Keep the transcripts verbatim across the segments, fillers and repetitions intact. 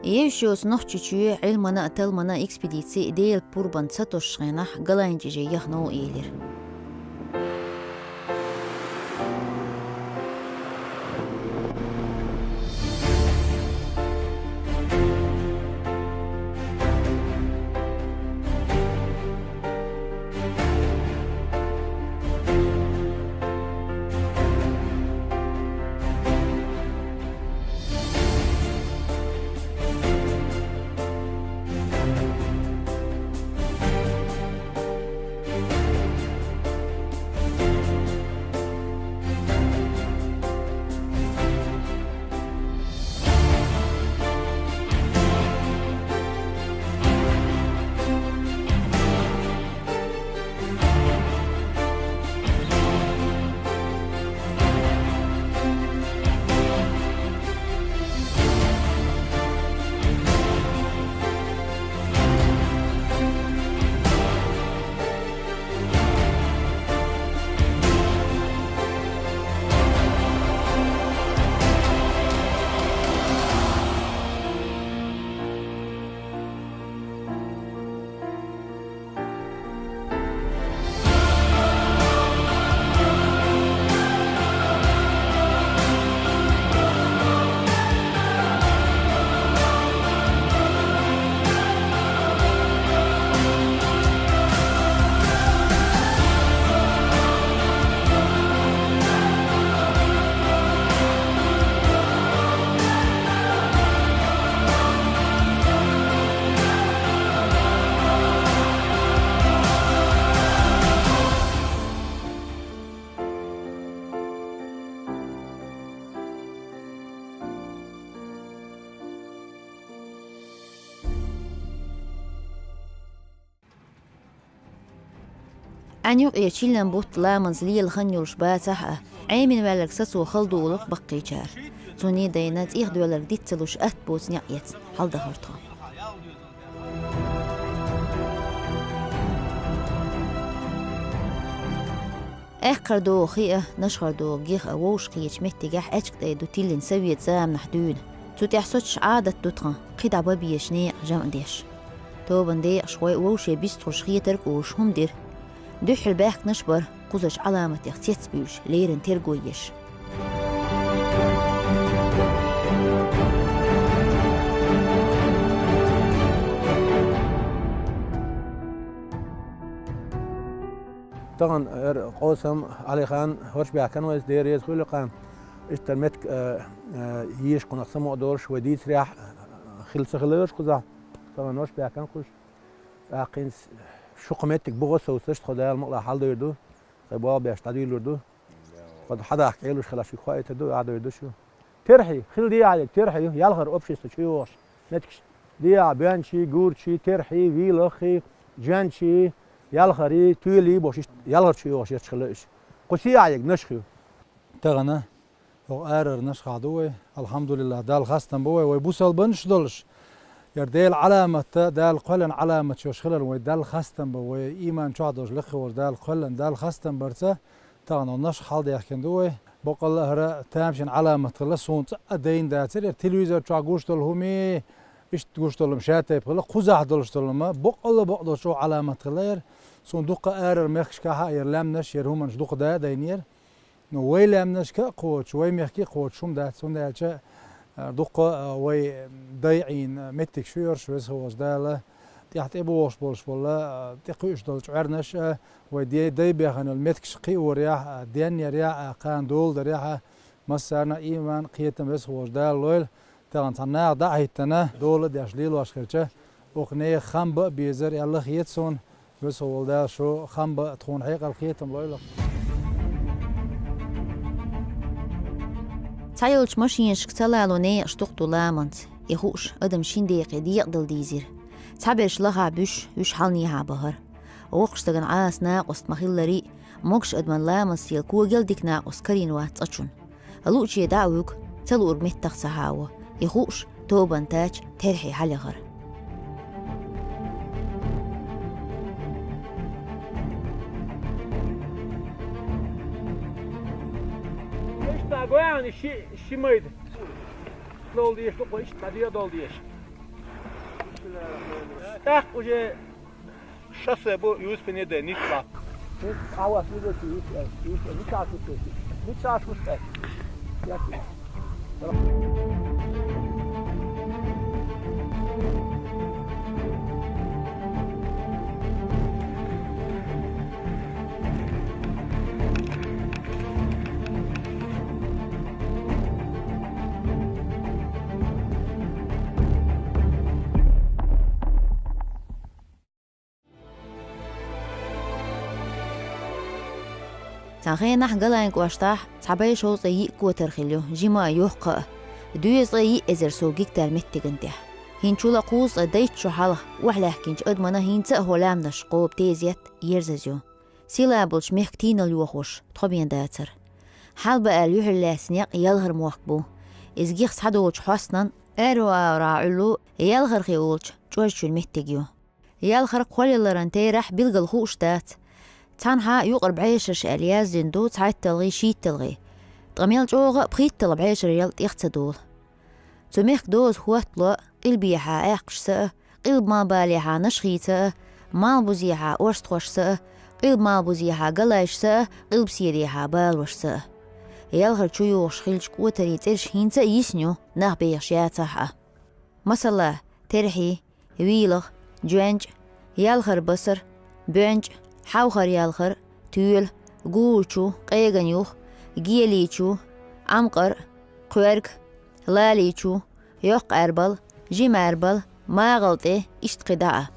Евсюс Нохчийчоь Ӏилмана а, талламана а экспедици Делан пурбанна ца тосучу хенахь Голландиже яха новкъа елира. Ӏаьнан юкъе чиллан бутт ламанца лела хан йолуш бацахь а, Ӏемина ваьлларг сацо хала духалуш бу баккхийчара. Цунна дайна цӀех доьлларг диц ца луш атта боцу некъ эцна хьаладахара тхо. Аьккхара догӀу хи а, нашхара догӀу гех а вовшахкхетачу меттигехь аьчка тӀай ду тиллина совет заманахь дуьйна. Цу тӀехь соцуш Ӏадат ду тхан, кхидӀа бан безачу некъан жамӀ деш. Тобанан декъашхой вовше бистхуьлуш хетарг а олуш хӀума дира. Дуьххьара баьхкинарш а бара, кхузачу Ӏаламатех цецбуьйлуш, леррина терго еш. Тахана эр Къосам Ӏалихан хӀорш баьхкина вайца, Дела реза хуьлда кхана. Иштта меттиг, э, э, езаш кхунах самукъа долуш вай дийцарехь, э, хила ца хилла верш кхузахь. Тахана хӀорш баьхкина кхуш. ТӀаккха хӀинца шух меттиг бухо совцуш, тхо Дала мукъалахь хьаладуьйр ду, сайн болх беш дӀадуьйлур ду. Тхо хьадахка Ӏелуш хилахь шуьга хоуьйтур ду, Ӏадуьйр ду шу. Терхьи, хила дехьа а, терхьи ю, ялхара общество чу йогӀуш меттигаш. Дехьа Боьнчий, Гурчий, Терхьий, Вийлаххий, Жоьнчий, Ялхарий, Туьлий бохуш, иштта ялхара чу йогӀуш ерш хилла уьш. Кху сехьа а Нашх ю. Тахана хӀокху арара Нашхахь ду вай, алхьамдулиллахӀ, Далла хастам бу вай, вай бусалбанаш а долуш. Яра Делан Ӏаламат, Дала кхоьллина Ӏаламаташ йолуш хилар вай Далла хастам бу, вай ийман чохь долуш лекха волуш Дала кхоьллина, Далла хастам барца, тахана Нашх хьаладаьхкина ду вай. Баккъалла а хӀара тамашийна Ӏаламат хилла, суна цкъа а дайна дацара, яра телевизор чохь гуш долу хӀума, иштта гуш долу хӀума ша тайпа хилла, кхузахь долуш долу хӀума, баккъалла а бакъдолчу Ӏаламат хилла яра, суна дуккха арара мехкашкахь а яра лаьмнаш, яра хӀуманаш дукха да а дайнера. Ну, вай лаьмнашка а кхочуш, вай мехке а кхочуш хӀума дац, хӀунда аьлча, а, дуккха, а, вай дай Ӏийна меттигаш ю ерш, Веза волчу Дала тӀехь тӀебогӀуш болуш болу, а, тӀекхуьуш долу чкъоьрнаш а, вай де-, дай бехана йолу меттигаш кхиорехь а, денъярехь а, кхана доладарехь а, массарна а ийман, кхетам Веза волчу Дала лойла. Тахана цхьана наха дӀа а хӀиттина, дола а деш лелош хилча, оха нехан хам бан а безара аьлла хета суна, Веза волу Дала шу хам бан а тхуна хьекъал, кхетам лойла. Цхьайолчу машенашка ца лало некъаш дукха ду ламанца, и хууш адам шина декъе декъадала дийзира. Цхьаберш лахахь буьсуш, уьш хьаланехьа бахара. Воккхачу стагана Ӏаса накъост ма-хиллара, могуш адаман ламанца сел когел дика накъост карийна вац цкъачунна. Лууче дӀа а вуьгу, ца луург меттах ца хьаво, и хууш тобанан тача Терхье хьалаяхара. Иштта гой хьуна ши, ши майда. Долу дезаш ду-кх, иштта дӀадоьдал дезаш. Так уже шоссе бу Юспине да, Нисла. А у вас не дойти, Юспине, Нисла, Нисла, Нисла, Нисла. Цхьан хенахь Галайн кӀоштахь цхьа бӀе шовзткъе йиъ котар хилла ю, жима а, йоккха а, дезткъе йиъ эзар сов гектар меттиган тӀехь. ХӀинцачул а кхузткъе дейтта шо хьалха охьалаьхкинчу адамана хӀинца а хӀокху лаьмнаш кхоба тезет, ерзаза ю. Сийлахь болчу мехкан тийналла йохош тхо бен дацара. Хьалба аьлла юьхьарлаьцна некъ Ялхара мохк бу. Иза гих схьадолучу хьостанан аьрру агӀорахь Ӏуьллу Ялхархи олучу чӀожчуьра меттиг ю. Ялхара кхоллаларан терахь билггал хууш дац. Цхьанхьа юкъара бӀешераш аьлла яздина ду цхьайтталгӀий, шийтталгӀий. Ткъа мел чӀогӀа а пхийтталгӀа бӀешарел тӀех ца долу. Цу мехкан доза хӀоттало къилбехьа аьккхашца а, къилба-малхбалехьа нашхийца а, малхбузехьа орстхошца а, къилба-малхбузехьа галайшца а, къилбаседехьа балошца а. Ялхара чу йогӀуш хиллачу котарийн цӀераш хӀинца а йисна ю, нах бехаш яцахь а. Масала, Терхьи, ВийлахӀ, ДжоьнчӀ, Ялхара-Басар, БоьнчӀ, Хьовхара-Ялхара, Тоьла, Гурачу, Къеган-Юха, Геличу, Ӏамкъар, Кхоьрга, Лаличу, Йоккха-Ӏаьрбал, Жима-Ӏаьрбал, МагӀалтӀе, иштта кхидӀа а.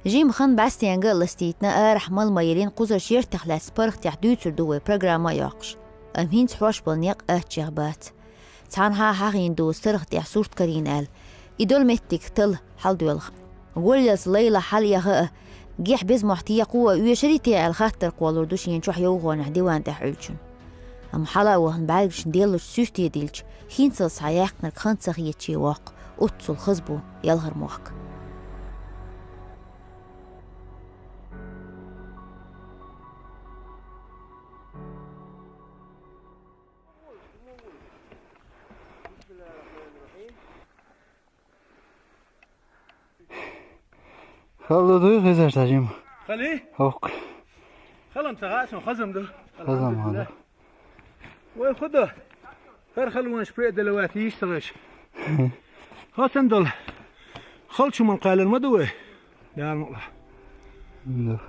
Жимма хан бӀаьстенга а ластийтина, арахь мала ма йиллина, кхузарш яртех лаьцна паргӀатех дуьйцур ду вай программа а йоккхуш. Амма хӀинца хьош болу некъ аччех бац. Цхьанхьа хьахийна ду сарах тӀехь сурт карийна аьлла, и долу меттиг талла хьаладоьлху. Голлалц лайлахь хьалаэха а, гихь беза мохь текхо а оьшурий те аьлла хаттар кхоллур ду шена чохь йовхонехь диван тӀехь Ӏуьллучун. Амма хьала а вахана бӀаьргашна деллачу суьрте дилча, хӀинцалц схьа яьккхинарг хан ца хетаче воккху, оццул хаза бу Ялхара мохк. Хала дуй хезар тажим? Хали? ХӀокху. Халам ца гӀа, сон хазам ду. Хазам хала. Вай худа. ХӀара халонаш пе а дала ваьт йиш ца гӀаш. Хасан дол. Халчу ман кхалар ма ду вай? Дала мукъла. Да.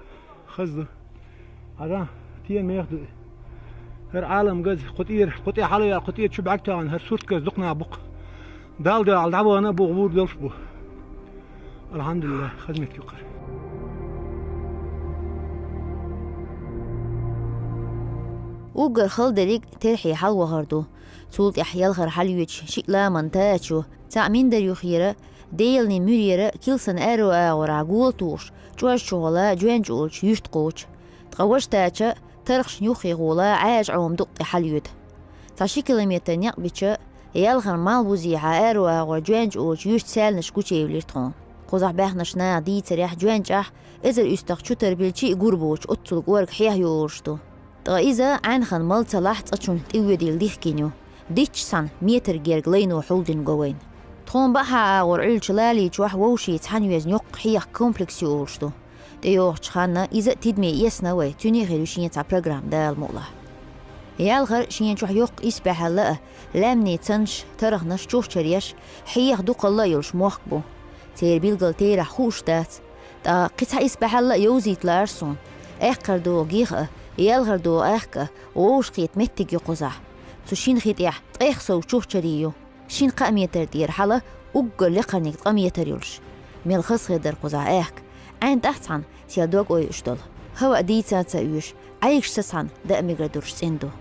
Хаза ду. Хьара, тен мех ду. ХӀара Ӏалам газа, кху тӀера, кху тӀе хьала ял, кху тӀера чу бӀаьрг тагӀана, хӀара сурт газа дукха нах бу-кх. Дала дуьхьал дӀавахана а бу, гӀур долуш бу. Алхьамдулиллах, хазмет юкъара. Уггар хала дерриг Терхье хьалавахар ду. Цул тӀаьхьа Ялхара хьалайоьдуш шиъ ламан тачо, цхьаъ Миндар-Юххера, Деланийн муьрера, Килсан аьрру агӀора гӀола тухуш, чӀожчу гӀола ДжоьнчӀ олучу юьрта кхочу. Ткъа важа тача, Тархашна юххе гӀола Ӏаьжа Ӏома дукъ тӀе хьалайоьду. Цхьа ши километр некъ бича, Ялхара малхбузехьа аьрру агӀора ДжоьнчӀ олучу юьрта саьлнаш гучуевлира тхуна. Кхузахь баьхначу наха дийцарехь, ДжоьнчӀахь эзар уьстагӀ чу тарбелчий а гур боцуш, оццул кӀорга хьеха йолуш ду. Ткъа иза Ӏаьнхан мал ца лахь цкъачунна тӀе воьдийла дихкина ю. Дитташ санна, метр герга лайно хьулдина го вайна. Тхуна баьхьа агӀор Ӏуьллучу Лалийчохь вовшийн цхьаьна везна йоккха хьеха комплекс ю олуш ду. ТӀейогӀучу ханна иза а тидаме эцна вай, цуьнан а хир ю шен цхьа программа, Дала мукъалахь. Ялхар шен чохь йоккха исбаьхьалла а, лаьмнийн цанаш, тарханаш, чухчареш, хьеха дукхалла а йолуш мохк бу. Церан билггал терахь хууш дац. ТӀаккха кхин цхьа исбаьхьалла а йовзийта лаара суна. Аьккхар догӀу гих а, ялхар догӀу аьхка а, вовшахкхета меттиг ю кхузахь. Цу шина хи тӀехь ткъех сов чухчарий ю. Шина-кхаа метр тӀера хьала уггар лекхарниг ткъа метр йолуш. Мел хаза хир дара кхузахь аьхка. Ӏаьнна тӀаьхьа цхьаьна сел дог ойуш долу. ХӀава а дийца а ца оьшу, Ӏайгаш сацхьана даа мегар долуш цӀена ду.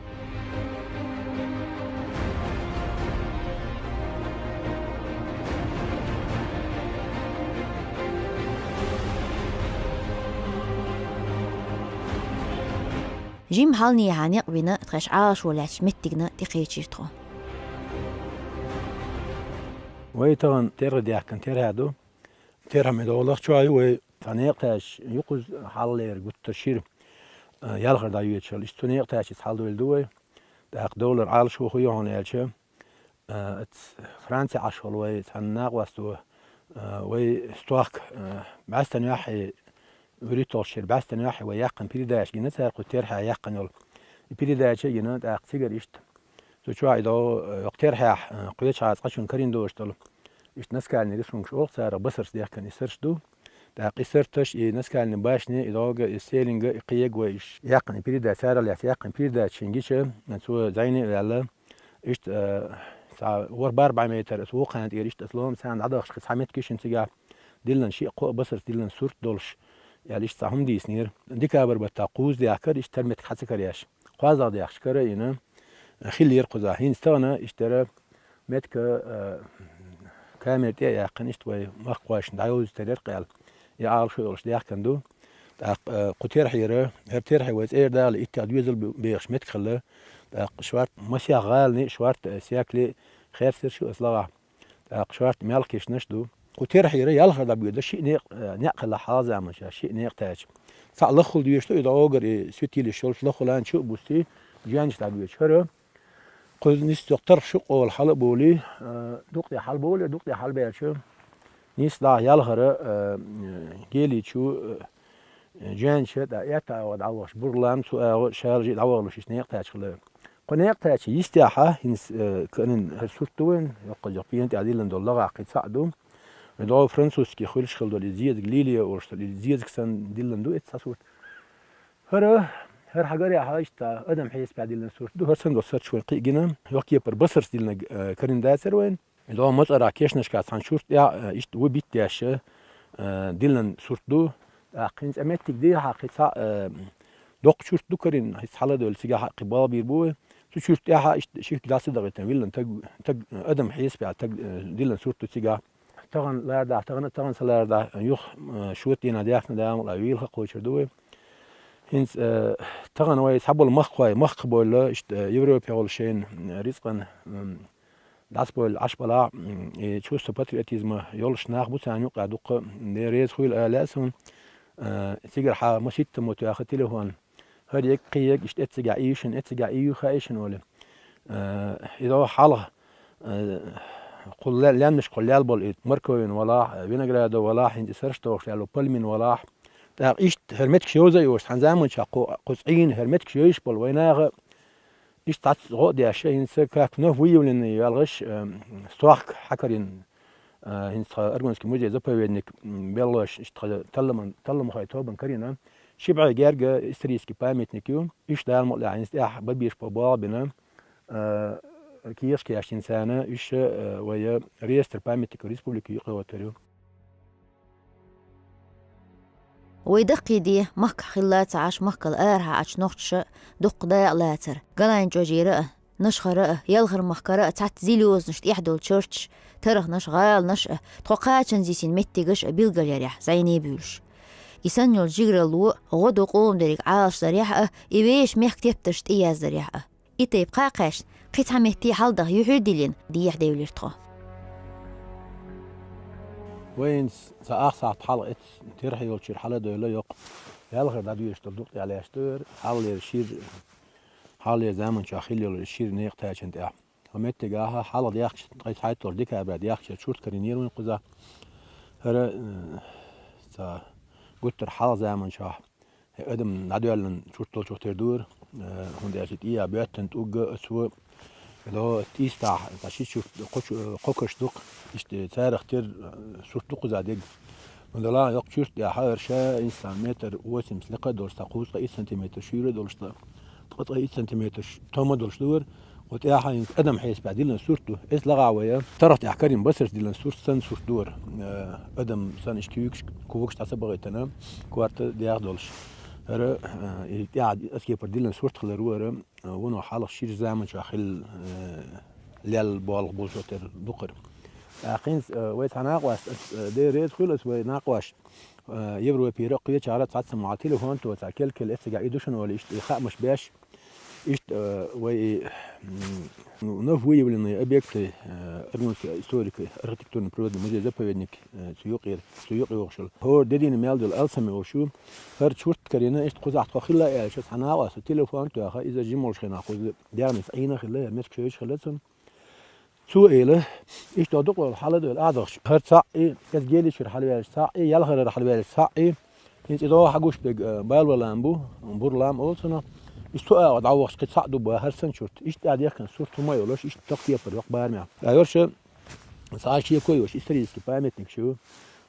Жимма хьалнехьа некъ бина, тхаьш Ӏалашо лаьттачу меттигна тӀекхечира тхо. Вай тахана терхи даьхкина терхьа ду. Терхьа медовлах чу ю вай, цхьа некъ таш юкъуз хьаллера гуттар шира. Ялхар дӀайоьдуш йолу. Иштта цу некъ таш иза хьалдойла ду вай. ТӀаккха довлар Ӏалашо хуй хьуна аьлча, а, Франци Ӏаш волу вай цхьана накъосто, А, вай стохка, а, бӀаьстан яхье, вуьрхӀитталгӀачу шера бӀаьстан яхье вай яьккхина передача гина цара, кху терхьехь яьккхина йолу. И передача а гина, тӀаккха цигара иштта. Цу чохь и догӀу, а, йоккха терхьехь, а, кхечахьа цкъачунна карийна долуш долу. Иштта наскальный рисункаш олу цара, басарца дехкина и сарш ду. ТӀаккха и сарташ, и наскальный башни, и догӀу, и селинга, и кхиега вай иш яьккхина передача, царал яц яьккхина передача шин гича, цо зӀене а ваьлла. Иштта, а, цхьа ворхӀ-бархӀ бӀе метр аса вукхана тӀера иштта аса лома царна дӀадахча кхин цхьа меттиг шина цигахь диллина шиъ-кхоъ басарца диллина сурт долуш, аьлла иштта цхьа хӀума дийцинера. Декабрь баттахь кхузза дехкара, иштта тера меттиг хьа ца кареш. КхозлагӀа дехча кара а йина, хиллера кхузахь. ХӀинца тахана иштта тера меттиг, а, камера тӀе а яьккхина, иштта вай махкахошна дӀайовзийтарера кхел. И Ӏалашо йолуш дехкина ду. ТӀаккха, а, кху терхьера, хӀара терхье вай цӀера дала иттех доьзал бу-, бехаш меттиг хилла. ТӀаккха шорта масех гӀалани, шорта, а, секли, херсарш ю аса лагӀахь. ТӀаккха шорта мелхкешнаш ду. Кху терхьера ялхара дӀабоьду шиъ некъ-, а, некъ хилла хьалха заманчохь, шиъ некъ таьча. Цхьаъ лаххула доьшу, и догӀу гар и суьтилиш йолуш лаххулан чу а буссий, жаьнаш дӀабоьдуш. ХӀара кхуза нисдоккху тарх шуькъа гӀала хьала а болий, а, дукъ тӀе хьалаболий, дукъ тӀе хьалабаьлча, нисдахь ялхара, а, гелий чу, а, жаьнша тӀе аьтта агӀо дӀавахаш, бур лам цу агӀо шалжи дӀавахалуш иштта некъ таьча хилла. Кху некъ таьча йистехьа, хӀинца, а, канин хӀара сурт ду вайн, йоккхаза йоккха пена тӀехь диллина долу лагӀахь кхин цхьаъ ду. И догӀу французский хуьлуш хила долу, и зезаг лилия олуш долу, и зезаг санна диллина ду эццахь сурт. ХӀара, хӀара хьагарехь иштта адам хьесапехь диллина сурт ду. ХӀара санна долу сарч вайн кхин а гина, йоккха кепара басарца диллинарг, э, карийна дацара вайн. И догӀу мацӀарахь кешнашкахь цхьана шурт тӀехь, э, иштта ву битта деш, э, диллина сурт ду. ТӀаккха хӀинца меттиг дехьа кхин цхьа, э, доккха шурт ду карийна, хӀинца хьала а девлла, цигахь а кхин болх бийр бу вай. Цу шурт тӀехьа иштта шихка дӀа ца дахийтина виллина таг, таг, э, адам хьесапехь таг, э, диллина сурт ду цигахь. Тахана лардахь, тахана, тахана ца лардахь, юха, э, шуьтта дийнахь даьхна Дала мукъ лахь вийлха кхочур ду вай. ХӀинца, э, тахана вай цхьаболу махкахой, махках бовлла, иштта, э, Европе волу шайна, э, рицкъан, м, дӀасабовлла Ӏаш балахь, м, и чувство патриотизма йолуш нах бу царна юкъахь дуккха, Дела реза хуьйла ала лаьа суна. Э, цигара хьан маситтам ма тоьхна телефон. ХӀара ег, кхин ег, иштта эццигахь ийшина, эццигахь ийю хаийшина олий. Э, и догӀу хьалха, э, кху ле-, лаьмнаш кху лел болу и морковин валахь, э, виноградо валахь, хӀинца и сарш тохуш лело пальмин валахь. ТӀаккха иштта хӀара меттигаш йовза а йолуш, цхьана заманчохь кху, кху цӀийна хӀара меттигаш йовзаш болу вайнаха, иштта цхьацца гӀо а деш, хӀинца как вновь выявленный йоьлгӀаш, э, стохка хьакарийна, э, хӀинца тхан Аргунский музей-заповедник, м, белхалоша, иштта тхан талламан-, талламхойн тобан карийна, ши бӀе герга исторический памятник ю. Уьш Дала мукъ лахь хӀинца тӀехь бан безаш болу болх бина, э, кехаш кечдина царна, уьш, э, вай реестр памятников республики юкъе гӀоттур ю. Вай даккхийде, махкахь хилла а ца Ӏаш, махкал арахьа Ӏачу нохчаша дуккха дакъа лацара. Галайн чӀожера а, Нашхара а, Ялхармахкара а цхьацца зил йозанаш тӀехь долу чарташ, тарханаш, гӀаланаш а, тхо кхачанза йисина меттигаш а билгалъярехь зӀене буьйлуш. И санна йолу жигаралло гӀо ду къоман дерриг Ӏалашдарехь а, и вешан мехкан тептарш тӀеяздарехь а. И тайпа кхаъ кхаьчна, кхин цхьа метте хьалдаха юьхье а диллина, дехьа девлира тхо. Вайна ца ах сахьт хьалха эццахь терхье йолчуьра хьала а девлла йоккха. Ялхара дӀадоьдуш долу дукъ тӀехь лаьтташ ду хӀара, хьалхалера шира, хьалхалера заманчохь хилла йолу шира некъ тачанна тӀехь. Ткъа меттигахь хьалха дехкаш, ткъе цхьайтталгӀачу декабрехь дехкаш шурт карийнера вайн кхузахь. ХӀара, э, ца гуттар хьалха заманчохь, хӀе, адам дӀадоьллина шурт долчух тера ду хӀара, э, хӀунда аьлча тӀехьа боьттина тӀулг а, цо, хӀе, аса тӀистахь, цхьа ши шурт, кхо чу-, кхо каш дукха, иштта царах тера, э, сурт ду кхузахь дерг. ХӀунда аьлча йоккха шурт тӀехь хӀара ша инсан метр восемьдесят лекха а долуш, цхьа кхузткъе итт сантиметр шуьйра а долуш, ткъа ткъе итт сантиметр ш-, тома долуш ду хӀара. Кху тӀехь хӀинца адам хьесапехь диллина сурт ду. Эс лагӀа вай, тарх тӀехь карийна басарца диллина сурт санна сурт ду хӀара. Э, адам санна иштта куьйгаш, куьйгаш дӀа ца бахийтина, корта дегӀ долуш. ХӀара, э, и тӀехь аса кепара диллина сурт хилар ву хӀара, э, вуно хьалха шира заманчохь хилла, э, лелла болх болчух тера ду хӀара. ТӀаккха хӀинца, э, вай цхьа накъост, ас, э, Дела реза хуьлда, ас вай накъост, э, Европера а, кхечара а цхьацца ма телефон тоцахь, кел-кел эццигахь и ду шуна олий, иштта и хаамаш беш, иштта, э, вай и, м, ну, вновь выявленные объекты, э, Аргунский историко-архитектурно-природный музей-заповедник, э, цу юкъера, цу юкъе йогӀуш йолу. ХӀора де дийна мел долу алсам йолуш ю, хӀара шурт карийна, иштта кхузахь тхо хилла аьлча, цхьа накъост телефон тоьхна, иза жима волчу хенахь кхуза дегӀаца Ӏийна хилла, я меттигаш йовзаш хилла цунна. Цо элира, иштта дукха хьаладойла Ӏадахча, хӀара цхьаъ, эцу Геличуьра хьалаваьлча цхьаъ, Ялхарара хьалаваьлча цхьаъ, хӀинца и догӀа хьагуш берг, э, Балва лам бу, Бур лам олу цунах. Иштта цу агӀор дӀавахча кхин цхьаъ ду боху хӀара санна чурт. Иштта тӀадехкина сурт хӀума а йолуш, иштта такха кепара йоккха барамехь. ТӀаккха йорш цхьа а шеко йолуш исторический памятникаш ю.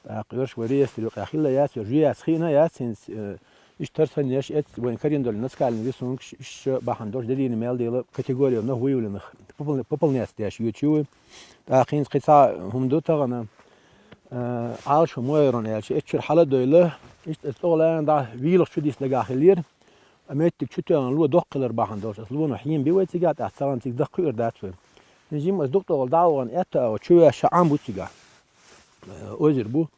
ТӀаккха йорш вай реестр юкъахь хилла яц, йорш ю яц хиъна яц хӀинца, э, иштта хӀара санна еш эцу вайн карийна долу национальный рисункаш, иштта бахьана долуш де дийна мел дела категория нах выявленных, попол-, пополнять деш йоьдуш ю вай. ТӀаккха хӀинца кхин цхьа хӀума ду тахана, э, Ӏалашо ма йорна аьлча, эцу чуьра хьаладойла, иштта аса тӀехула дӀа вийлах чудисса дагахь хиллера. А меттиг чу тоьхна ло доккха хилар бахьана долуш, аса лоно хьийна би вай цигахь, тӀаккха цхьа ван цига даккха кхуьур дац вай. Иза жимма аса дукха тӀехула дӀа а вахана, аьтто а чу ваьшша Ӏам бу цигахь. Э, озеро бу.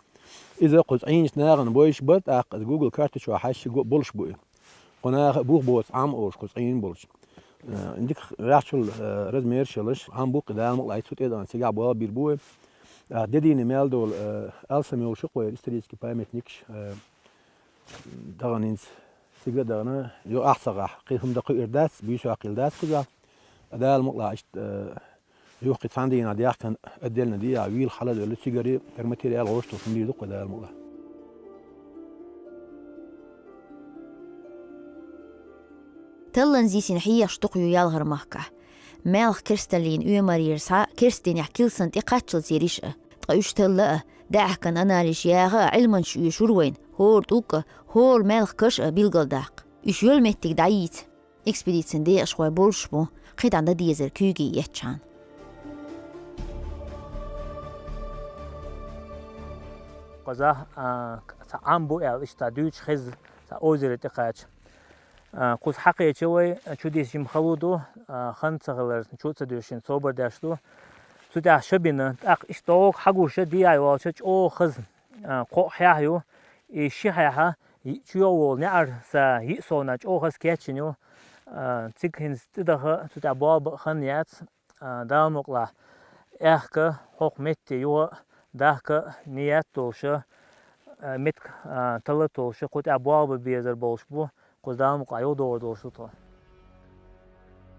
Иза кхуза Ӏийначу нахана бойуш бара, тӀаккха аса Google карта чохь хьаьжча го-, болуш бу и. Кху наха а бух боцу Ӏам олуш кхуза Ӏийна болчу. Э, дика гӀехчул, э, размераш йолуш, Ӏам бу кхин Дала мукъалахь, цу тӀе а дахана цигахь болх бийр бу вай. ТӀаккха де дийна мел долу, э, алсам йолуш ю кху вайн исторический памятникаш, э, дахана хӀинца цига а дахана, юха ахь ца гӀахь, кхин хӀума дан кхуьур дац, буьйса хьокхийла дац кхузахь. Дала мукъалахь иштта, э, юха кхин цхьана дийнахь даьхкина, отдельно дехьа вийлах хьаладойла цига а, хӀара материал гӀош долуш хӀума дийр ду кху Дала мукъалахь. Талланзийсин хьехаш дукха ю Ялхармахкахь. Маьлхан керсталлин оьмарера схьа керста динехь килсан тӀе кхаччалц йира иша а. Ткъа уьш талла а, даьӀахкан анализаш яха а Ӏилманчаш оьшура вайна, хӀора тӀулг а, хӀора маьлхан каш а билгалдаккха. Уьш йолу меттиг дӀайийца экспедицин декъашхой болуш бу, кхидӀа дан дезара куьйге еттачхьана. Кхузахь, а, цхьа Ӏам бу аьлла, иштта дуьйцуш хезна, цхьа озеро тӀекхача. А, кхуза хьакхеча вай, чудисса жима хало ду, а, хан ца хилар, чу а ца дуьсуш, собар деш ду. Цу тӀехь ша бина, тӀаккха иштта догӀу хьагуш а дехьа йолча чӀогӀа хаза, а, кхоъ хьехь ю, и ши хьехь а, йиъ чу йогӀу волу неӀар са йиъ совна чӀогӀа хаза кечйина ю. А, цига хӀинца тӀедаха, цу тӀехь болх бан а хан яц. А, Дала мукъалахь, аьхка хӀокху метте юха а дахка а ниет долуш, а, меттиг, а, таллар долуш, кху тӀехь болх бан безар болуш бу, кхуза Дала мукъалахь юхадогӀур долуш ду тхо.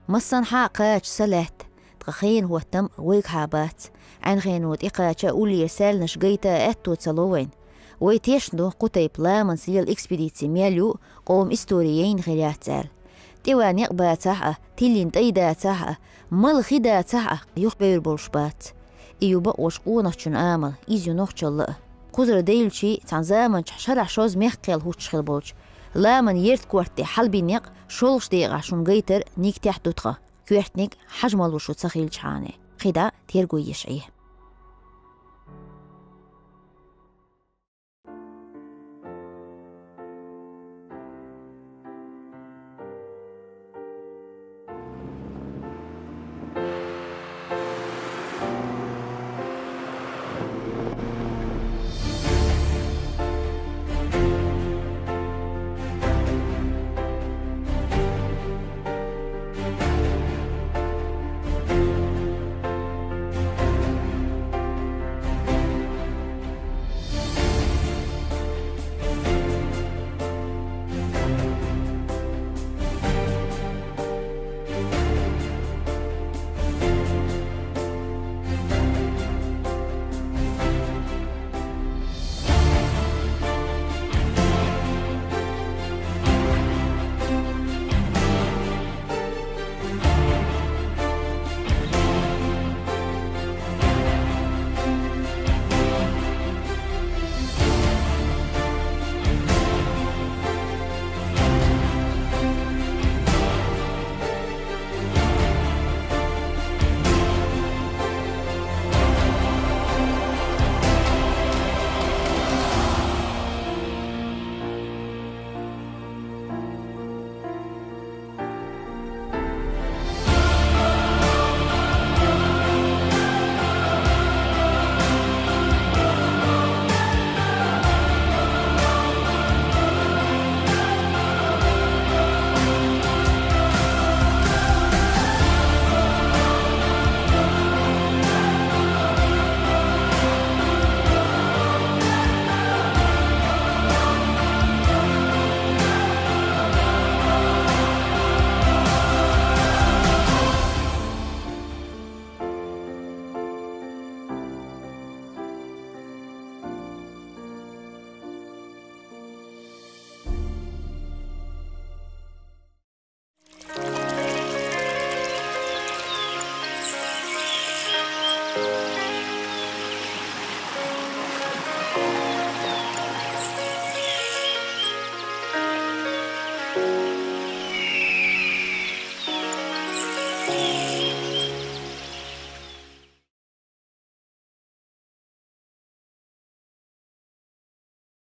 Массанхьа а кхача са лаьтта, ткъа хенан хӀоттам вайгахьа бац. Ӏаьнан хено тӀекхача а уллера саьлланаш гайта а аьтто ца ло вайна. Вай тешна ду, кху тайпа ламанца лела экспедици мел ю, къоман истори яйна хир яц аьлла. ТӀеван некъ бацахь а, тиллина тӀай дацахь а, мала хи дацахь а, юхабевр болуш бац. И ю бакъош къонахчун амал, иза ю нохчалла а. Кхузара девлчий, цхьана заманчохь шарахь шозза мехкахел хӀуттуш хилла болчу ламан ерта корта тӀе хьалабина некъ шолгӀачу декъехь шуна гайтар нигатехь ду тхан, коьртаниг хьажа мало шу ца хилчхьана. КхидӀа терго еш Ӏе.